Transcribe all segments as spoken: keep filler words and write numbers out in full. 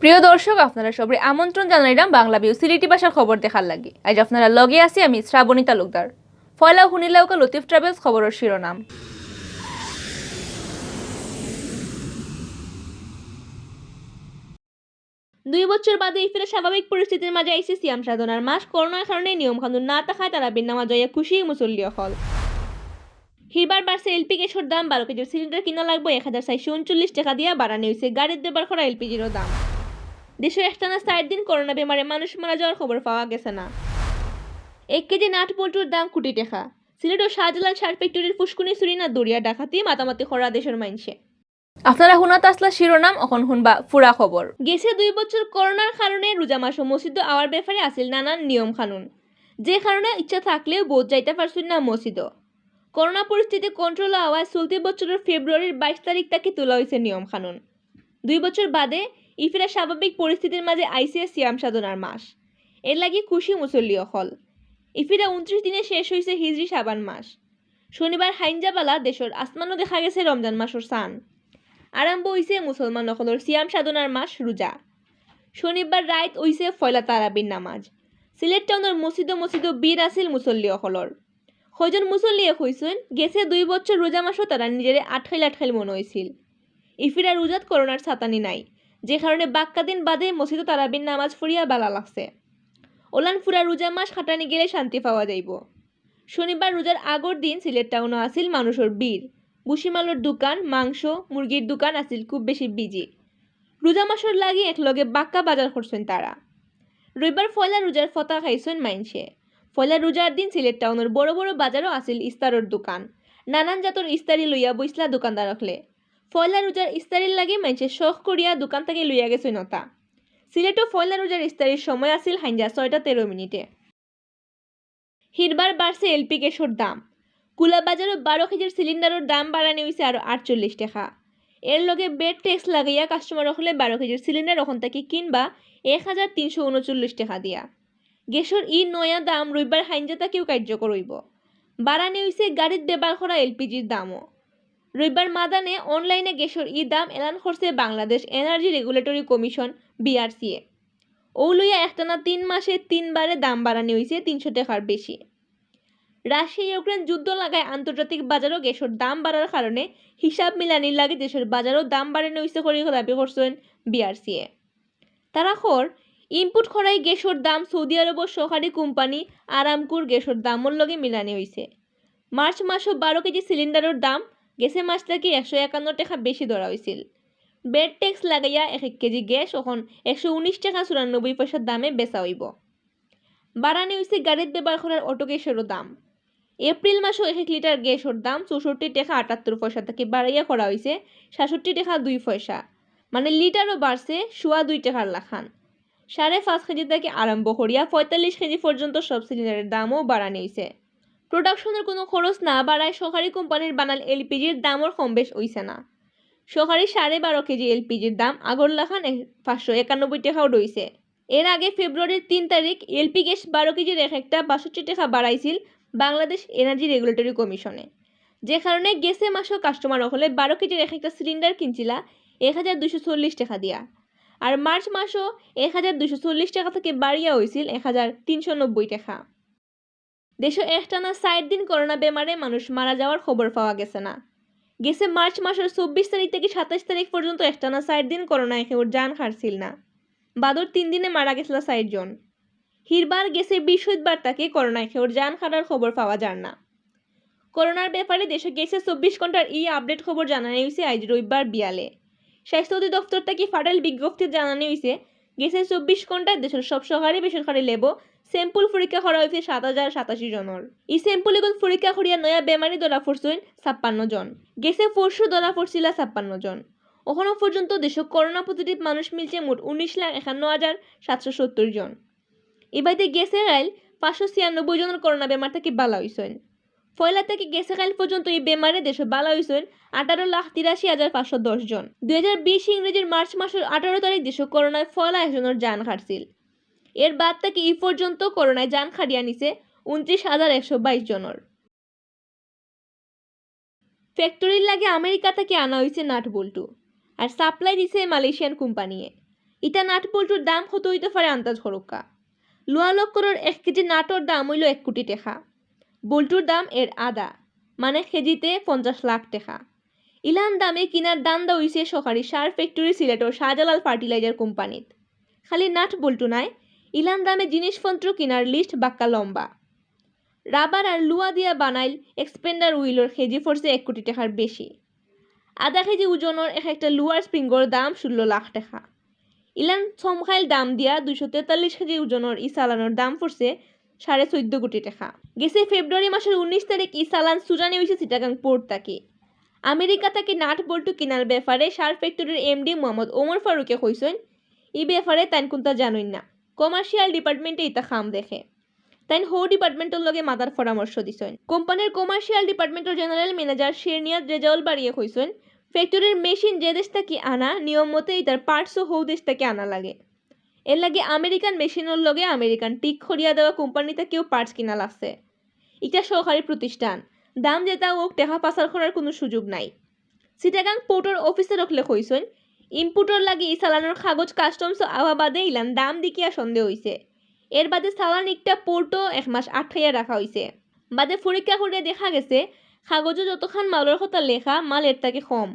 প্রিয় দর্শক, আপনারা সবরে আমন্ত্রণ জানাইলাম বাংলা ভিউ সিলেটি ভাষার খবর দেখার লাগি। আইজ আপনারার লগে আছি আমি শ্রাবণী তালুকদার। পয়লা হুনিলাউক্কা লতিফ ট্রাভেলস খবরর শিরোনাম। দুই বছর বাদে ইফিরা স্বাভাবিক পরিস্থিতির মাঝে আইছে সিয়াম সাধনার মাস। করোনার কারণে নিয়ম কানুন না থাকায় তারাবির নামাজ অইয়া খুশি মুসল্লি অকল। হিরবার বাড়ছে এলপি গ্যাসর দাম, বারো কেজির সিলিন্ডার কিনা লাগবো এক হাজার চারশো ঊনচল্লিশ টেকা দিয়া, বাড়ানি অইছে গাড়িত ব্যবহার করা এলপিজিরও দাম। দেশো একটানা চাইর দিন করোনা বেমারে মানুষ মারা যাওয়ার খবর পাওয়া গেছে না। এক কেজি নাট বল্টুর দাম কোটি টেকা। সিলেটর শাহজালাল সার ফ্যাক্টরির ফুসকুনি চুরি না দরিয়া ডাকাতি, মাতামাতি করা দেশর মাইনষে। আপনারা হুনাত আছলা শিরোনাম, অখন হুনবা পুরা খবর। গেছে দুই বছর করোনার কারণে রোজা মাসো মসজিদো আওয়ার ব্যাপারে আছিল নানান নিয়ম কানুন, যে কারণে ইচ্ছা থাকলেও বউত যাইতা পারছইন না মসজিদো। করোনা পরিস্থিতি কন্ট্রোলো আওয়ায় চলতি বছরর ফেব্রুয়ারির বাইশ তারিখ থাকি তুলা অইছে নিয়ম কানুন। দুই বছর বাদে ইফিরা স্বাভাবিক পরিস্থিতির মাঝে আইছে সিয়াম সাধনার মাস। এর লাগি খুশি মুসল্লি অকল। ইফিরা ঊনত্রিশ দিনে শেষ অইছে হিজরি শাবান মাস। শনিবার হাইঞ্জাবালা দেশর আসমানো দেখা গেছে রমজান মাসর চান। আরম্ভ অইছে মুসলমান অকলর সিয়াম সাধনার মাস রোজা। শনিবার রাইত অইছে পয়লা তারাবির নামাজ। সিলেট টাউনর মসজিদো মসজিদো ভিড় আছিল মুসল্লি অকলর। কয়জন মুসল্লিয়ে কইছইন, গেছে দুই বছর রোজা মাসো তারা নিজেরে আটকাইল আটকাইল মনো অইছিল। ইফিরা রোজাত করোনার সাতানি নাই, যে কারণে বাক্কা দিন বাদে মসজিদো তারাবির নামাজ পড়িয়া বালা লাগছে। অলান পুরা রোজা মাস কাটানি গেলে শান্তি পাওয়া যাইবো। শনিবার রোজার আগর দিন সিলেট টাউনো আছিল মানুষর ভিড়। ভুসিমালর দোকান, মাংস, মুরগির দোকান আছিল খুব বেশি বিজি। রোজা মাসর লাগি একলগে বাক্কা বাজার করছইন তারা। রবিবার পয়লা রোজার ফতা খাইছইন মাইনষে। পয়লা রোজার দিন সিলেট টাউনর বড় বড় বাজারো আছিল ইস্তারর দোকান। নানান জাতর ইস্তারি লইয়া বইছলা দোকানদার অকলে। পয়লা রোজার ইস্তারির লাগি মাইনষে শখ করিয়া দোকান থাকি লইয়া গেছইন অতা। সিলেটো পয়লা রোজার ইস্তারির সময় আছিল হাইঞ্জা ছয়টা তেরো মিনিটে। হিরবার বাড়ছে এলপি গ্যাসর দাম। কুলা বাজারো বারো কেজির সিলিন্ডারর দাম বাড়ানি অইছে আরো আটচল্লিশ টেকা। এর লগে ভ্যাট ট্যাক্স লাগাইয়া কাস্টমার অকলে বারো কেজির সিলিন্ডার অখন থাকি কিনবা এক হাজার তিনশো ঊনচল্লিশ টেকা দিয়া। গ্যাসর ই নয়া দাম রবিবার হাইঞ্জা থাকিও কার্যকর অইবো। বাড়ানি অইছে গাড়িত ব্যবহার করা এলপিজির দামও। রবিবার মাদানে অনলাইনে গ্যাসর ই দাম এলান করছে Bangladesh energy regulatory commission, BRCA. অউ লইয়া একটানা তিন মাসে তিনবারে দাম বাড়ানি অইছে তিনশো টেকার বেশি। রাশিয়া ইউক্রেন যুদ্ধ লাগায় আন্তর্জাতিক বাজারো গ্যাসর দাম বাড়ার কারণে হিসাব মিলানির লাগি দেশর বাজারো দাম বাড়ানি অইছে করি দাবি করছইন বিআরসিএ। তারা কর, ইম্পোর্ট করাই গ্যাসর দাম সৌদি আরবর সরকারি কোম্পানি আরামকোর গ্যাসর দামর লগে মিলানি অইছে। মার্চ মাসো বারো কেজি সিলিন্ডারর দাম গেছে মাস থাকি একশো একান্ন টেকা বেশি ধরা অইছিল। ভ্যাট ট্যাক্স লাগাইয়া এক এক কেজি গ্যাস অখন একশো উনিশ টেকা চুরানব্বই পয়সার দামে বেচা অইবো। বাড়ানি অইছে গাড়িত ব্যবহার করার অটো গ্যাসরও দাম। এপ্রিল মাসো এক এক লিটার গ্যাসর দাম চৌষট্টি টেকা আটাত্তর পয়সা থাকি বাড়াইয়া করা অইছে সাতষট্টি টেকা দুই পয়সা, মানে লিটারও বাড়ছে সোয়া দুই টেকার লাখান। সাড়ে পাঁচ কেজি থাকি আরম্ভ করিয়া পঁয়তাল্লিশ কেজি পর্যন্ত সব সিলিন্ডারর দামও বাড়ানি অইছে। প্রোডাকশনর কুনু খরচ না বাড়ায় সরকারি কোম্পানির বানাল এলপিজির দামর কম বেশ অইছে না। সরকারি সাড়ে বারো কেজি এলপিজির দাম আগর লাখান এক-, পাঁচশো একানব্বই টেকাও রইছে। এর আগে ফেব্রুয়ারির তিন তারিখ এলপি গ্যাস বারো কেজির এক একটা বাষট্টি টেকা বাড়াইছিল বাংলাদেশ এনার্জি রেগুলেটরি কমিশনে, যে কারণে গেছে মাসো কাস্টমার অকলে বারো কেজির এক একটা সিলিন্ডার কিনছিলা এক হাজার দুইশো চল্লিশ টেকা দিয়া। আর মার্চ মাসো এক হাজার দুইশো চল্লিশ টেকা থাকি বাড়িয়া অইছিল এক হাজার তিনশো নব্বই টেকা। দেশো একটানা চাইর দিন করোনা বেমারে মানুষ মারা যাওয়ার খবর পাওয়া গেছে না। গেছে মার্চ মাসর চব্বিশ তারিখ থাকি সাতাইশ তারিখ পর্যন্ত একটানা চাইর দিন করোনায় কেউর জান হারছিল না। বাদর তিন দিনে মারা গেছলা চাইর জন। হিরবার গেছে বৃহস্পতিবার থাকি করোনায় কেউর জান হারার খবর পাওয়া যার না। করোনার ব্যাপারে দেশো গেছে চব্বিশ ঘন্টার ই আপডেট খবর জানানি অইছে আইজ রবিবার বিয়ালে। স্বাস্থ্য অধিদপ্তর থাকি ফাটাইল বিজ্ঞপ্তিত জানানি অইছে, গেছে চব্বিশ ঘন্টায় দেশর সব সরকারি বেসরকারি ল্যাবো স্যাম্পল পরীক্ষা করা অইছে সাত হাজার সাতাশি জনর। ই স্যাম্পল ইগুন পরীক্ষা করিয়া নয়া বেমারি ধরা পড়ছইন ছাপ্পান্ন জন। গেছে পরশু ধরা পড়ছিলা ছাপ্পান্ন জন। অখনো পর্যন্ত দেশো করোনা পজিটিভ মানুষ মিলছে মোট উনিশ লাখ একান্ন হাজার সাতশো সত্তর জন। ইবাদে গেছে কাইল পাঁচশো ছিয়ানব্বই জনর করোনা বেমার থাকি বালা অইছইন। পয়লা থাকি গেছে কাইল পর্যন্ত ই বেমারে দেশো বালা অইছইন আঠারো লাখ তিরাশি হাজার পাঁচশো দশ জন। দুই হাজার বিশ ইংরেজির মার্চ মাসর আঠারো তারিখ দেশো করোনায় পয়লা একজনর জান হারছিল। এর বাদ থাকি ই পর্যন্ত করোনায় জান হারিয়া নিছে ঊনত্রিশ হাজার একশো বাইশ জনর। ফ্যাক্টরির লাগি আমেরিকা থাকি আনা অইছে নাট বল্টু, আর সাপ্লাই দিছে মালয়েশিয়ান কোম্পানিয়ে। ইতা নাট বল্টুর দাম কত অইতে পারে আন্দাজ করউক্কা। লওয়া লক্করর এক কেজি নাটর দাম অইলো এক কোটি টেকা। বল্টুর দাম এর আধা, মানে কেজিতে পঞ্চাশ লাখ টেকা। ইলান দামে কিনার ধান্দা অইছে সরকারি সার ফ্যাক্টরি সিলেটর শাহজালাল ফার্টিলাইজার কোম্পানিত। খালি নাট বল্টু নায়, ইলান দামে জিনিসপত্র কিনার লিস্ট বাক্কা লম্বা। রাবার আর লুয়া দিয়া বানাইল এক্সপেন্ডার হুইলর কেজি পড়ছে এক কোটি টেকার বেশি। আধা কেজি ওজনর এক একটা লুয়ার স্প্রিংর দাম ষোলো লাখ টেকা। ইলান সমখাইল দাম দিয়া দুইশো তেতাল্লিশ কেজি ওজনর ই চালানর দাম পড়ছে সাড়ে চৌদ্দ কোটি টেকা। গেছে ফেব্রুয়ারি মাসর উনিশ তারিখ ই চালান ছুটানি অইছে চিটাগাং পোর্ট থাকি। আমেরিকা থাকি নাট বল্টু কিনার ব্যাপারে সার ফ্যাক্টরির এমডি মোহাম্মদ ওমর ফারুকে কইছইন, ই ব্যাপারে তাইন কুন্তা জানইন না, কমার্শিয়াল ডিপার্টমেন্টে ইতা কাম দেখে। তাইন হউ ডিপার্টমেন্টর লগে মাতার পরামর্শ দিছইন। কোম্পানির কমার্শিয়াল ডিপার্টমেন্টর জেনারেল ম্যানেজার শেরনিয়াজ রেজাউল বারিয়ে কইছইন, ফ্যাক্টরির মেশিন যে দেশ থাকি আনা, নিয়ম মতে ইতার পার্টসও হউ দেশ থাকি আনা লাগে। এর লাগি আমেরিকান মেশিনর লগে আমেরিকান টিক করিয়া দেওয়া কোম্পানি থাকিও পার্টস কিনা লাগছে। ইটা সরকারি প্রতিষ্ঠান, দাম যেতা অউক, টেকা পাচার করার কুনু সুযোগ নাই। চিটাগাং পোর্টর অফিসার অকলে কইছইন, ইনপুটর লাগি ই চালানর কাগজ কাস্টমসও আওয়া বাদে ইলান দাম দেখিয়া সন্দেহ অইছে। এর বাদে চালান ইকটা পোর্টও এক মাস আটকাইয়া রাখা অইছে। বাদে পরীক্ষা করিয়া দেখা গেছে, কাগজো যতখান মালর কথা লেখা, মাল এর থাকি কম।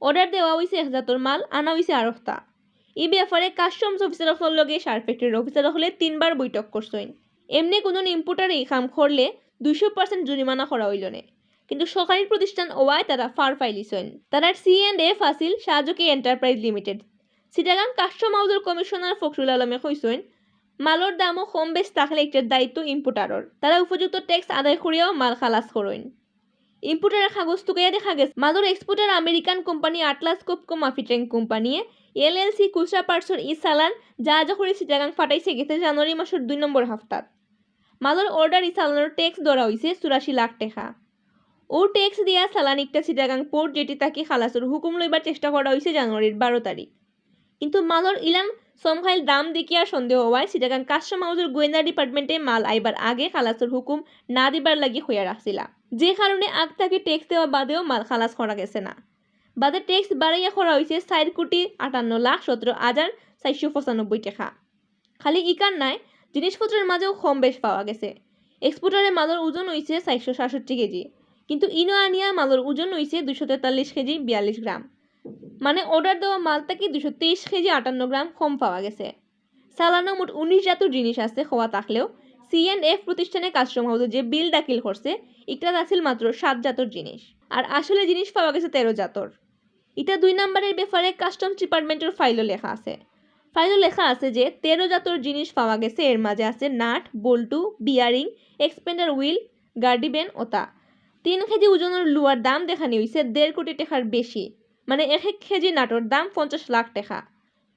অর্ডার দেওয়া অইছে এক জাতর মাল, আনা অইছে আরকটা। ই ব্যাপারে কাস্টমস অফিসার অকলর লগে সার ফ্যাক্টরির অফিসার অকলে তিনবার বৈঠক করছইন। এমনে কুনু ইম্পোর্টারে ই কাম করলে দুইশো পার্সেন্ট জরিমানা করা অইলো নে। কিন্তু সরকারি প্রতিষ্ঠান অওয়ায় তারা ফার পাইলিছইন। তারার সি এন্ড এফ আছিল শাহজকি এন্টারপ্রাইজ লিমিটেড। চিটাগাং কাস্টম হাউসর কমিশনার ফখরুল আলমে কইছইন, মালর দামও কম বেশ থাকলে ইটার দায়িত্ব ইম্পোর্টারর। তারা উপযুক্ত ট্যাক্স আদায় করিয়াও মাল খালাস করইন। ইম্পোর্টারর কাগজ তুকাইয়া দেখা গেছে, মালর এক্সপোর্টার আমেরিকান কোম্পানি আটলাস কোপকো মাফিট্যাং কোম্পানিয়ে এলএলসি খুচরা পার্টসর ই চালান জাহাজো করি চিটাগাং পাঠাইছে গেছে জানুয়ারি মাসর দুই নম্বর হাপ্তাত। মালর অর্ডার ই চালানর ট্যাক্স ধরা অইছে চুরাশি লাখ টেকা। অউ ট্যাক্স দিয়া চালান ইকটা চিটাগাং পোর্ট জেটি থাকি খালাসর হুকুম লইবার চেষ্টা করা অইছে জানুয়ারির বারো তারিখ। কিন্তু মালর ইলান সমখাইল দাম দেখিয়া সন্দেহ অওয়ায় চিটাগাং কাস্টম হাউসর গোয়েন্দা ডিপার্টমেন্টে মাল আইবার আগে খালাসর হুকুম না দিবার লাগি কইয়া রাখছিলা, যে কারণে আগ থাকি ট্যাক্স দেওয়া বাদেও মাল খালাস করা গেছে না। বাদে ট্যাক্স বাড়াইয়া করা অইছে চাইর কোটি আটান্ন লাখ সতেরো হাজার চাইরশো পঁচানব্বই টেকা। খালি ইখান নায়, জিনিসপত্রর মাঝেও কম বেশ পাওয়া গেছে। এক্সপোর্টারে মালর ওজন অইছে চাইরশো সাতষট্টি কেজি, কিন্তু ইনো আনিয়া মালর ওজন অইছে দুইশো তেতাল্লিশ কেজি বিয়াল্লিশ গ্রাম। মানে অর্ডার দেওয়া মাল থাকি দুইশো তেইশ কেজি আটান্ন গ্রাম কম পাওয়া গেছে। চালানো মোট উনিশ জাতর জিনিস আছে কওয়া থাকলেও সি এন্ড এফ প্রতিষ্ঠানে কাস্টম হাউসে যে বিল দাখিল করছে, ইকটাত আছিল মাত্র সাত জাতর জিনিস, আর আসলে জিনিস পাওয়া গেছে তেরো জাতর। ইটা দুই নাম্বারের ব্যাপারে কাস্টমস ডিপার্টমেন্টর ফাইলও লেখা আছে। ফাইলও লেখা আছে যে তেরো জাতর জিনিস পাওয়া গেছে, এর মাঝে আছে নাট, বল্টু, বিয়ারিং, এক্সপেন্ডার হুইল, গার্ডি বেন ওতা। তিন কেজি ওজনর লুয়ার দাম দেখানি অইছে দেড় কোটি টেকার বেশি, মানে এক এক কেজি নাটর দাম পঞ্চাশ লাখ টেকা।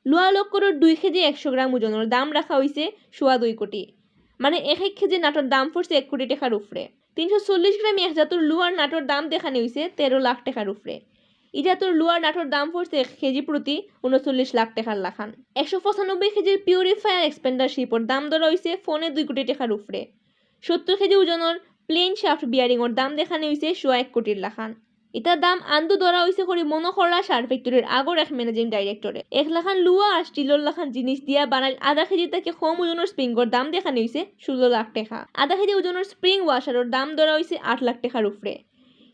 লুয়া লক্করর দুই কেজি একশো গ্রাম ওজনর দাম রাখা অইছে সোয়া দুই কোটি, মানে এক এক কেজি নাটর দাম পড়ছে এক কোটি টেকার উপরে। তিনশো চল্লিশ গ্রাম এক জাতর লুয়ার নাটর দাম দেখানি অইছে তেরো লাখ টেকার উপরে। ই জাতর লুয়ার নাটর দাম পড়ছে এক কেজি প্রতি ঊনচল্লিশ লাখ টেকার লাখান। একশো পঁচানব্বই কেজির পিউরিফায়ার এক্সপেন্ডার শিপর দাম ধরা অইছে পৌনে দুই কোটি টেকার উপরে। সত্তর কেজি ওজনর প্লেন শাফট বিয়ারিংর দাম দেখানি অইছে সোয়া এক কোটির লাখান। ইতার দাম আন্দু ধরা অইছে করি মনো করলা সার ফ্যাক্টরির আগর এক ম্যানেজিং ডাইরেক্টরে। এক লাখান লুয়া আর স্টিলর লাখান জিনিস দিয়া বানাইল আধা কেজি থাকি কম ওজনর স্প্রিংর দাম দেখানি অইছে ষোলো লাখ টেকা। আধা কেজি ওজনর স্প্রিং ওয়াশারর দাম ধরা অইছে আট লাখ টেকার উপরে।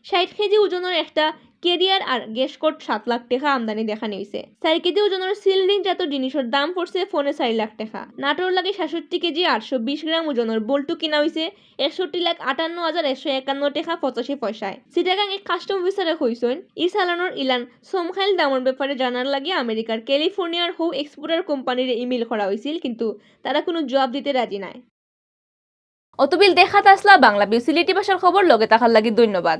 ষাট কেজি ওজনর একটা ক্যারিয়ার আর গ্যাসকট সাত লাখ টেকা আমদানি দেখানি অইছে। চার কেজি ওজনর সিল রিং জাতর জিনিসর দাম পড়ছে পৌনে চার লাখ টেকা। নাটর লাগি সাতষট্টি কেজি আটশো বিশ গ্রাম ওজনর বল্টু কিনা অইছে একষট্টি লাখ আটান্ন হাজার একশো একান্ন টেকা পঁচাশি পয়সায়। চিটাগাং এক কাস্টম অফিসারে কইছইন, ই চালানর ইলান সমখাইল দামর ব্যাপারে জানার লাগি আমেরিকার ক্যালিফোর্নিয়ার হউ এক্সপোর্টার কোম্পানিরে ইমেইল করা অইছিল, কিন্তু তারা কুনু জবাব দিতে রাজি নায়। অতবিল দেখাত আছলা বাংলা ভিউ সিলেটি ভাষার খবর, লগে থাকার লাগি ধন্যবাদ।